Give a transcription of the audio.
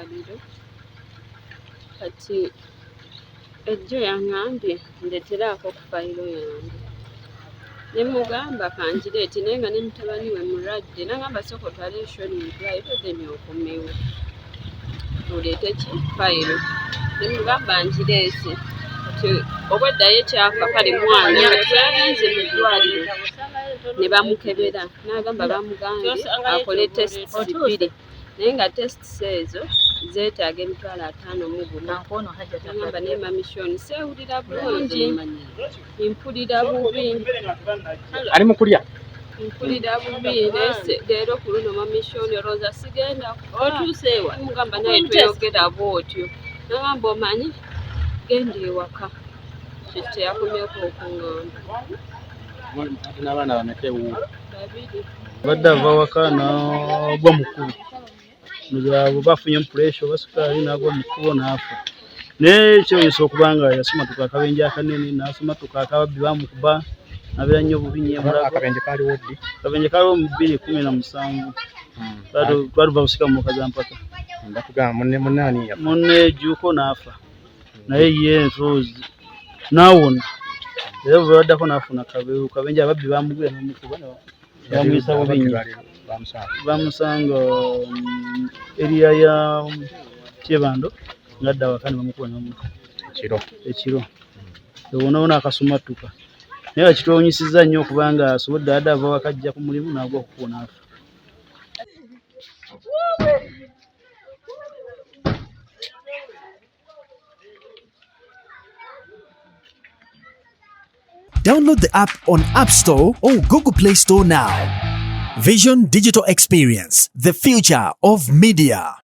ddwaliro. Kati ejjo yaŋŋambye ndeeteraako ku fayiro yange. Ne mugamba kangireete naye nga ne mutabani we mulwadde n'angamba sooka otwale Shon mu ddwaliro then okomewo oleete ki fayiro. Ne mugamba ngireese. Kati obwedda ye kyafa kale mwana kati bwe yagenze mu ddwaliro ne bamukebera n'agamba bamugambye akole tests bbiri naye nga tests ezo zeetaaga 501,000. Nagamba naye Mummy Shon seewulira bulungi, mpulira bubi. Ali mu kulya? Mpulira bubi naye leero ku luno Mummy Shon olowooza sigenda Otuuse wa? Mugamba naye toyogera bw'otyo. Nagamba omanyi genda ewaka. Kye kyeyakomyeko okuŋŋamba. N'abaana bameka ewuwo? Babiri. Abadde ava waka n'agwa mu kkubo. Oba afunye puleesa oba sukaali n'agwa mu kkubo n'afa. Naye kyewuunyisa okuba nga yasumatuka akabenje akanene n'asumatuka akababbi baamukuba n'abeera nnyo bubi nnyo e Mulago. Akabenje kaaliwo ddi? Akabenje kaaliwo mu 2017. Twali tuva kusika mu Kazampaka. Bakugamba munne munne ani yafa? Munne Jjuuko n'afa. Naye ye enfuuzi n'awona. Era bwe baddako n'afuna kabenje ababbi baamugwira ne bamukuba ne bamuyisa bubi nnyo. Bamusanga eriya ya Kyebando ng'adda awaka ne bamukuba ne bamutta. Ekiro. Ekiro. Ewonawona akasumattuka. Naye nga kitwewuunyisizza nnyo okubanga asobodde abadde ava waka ajja ku mulimu n'agwa ku kkubo n'afa. Download the app on App Store or Google Play Store now. Vision Digital Experience, the future of media.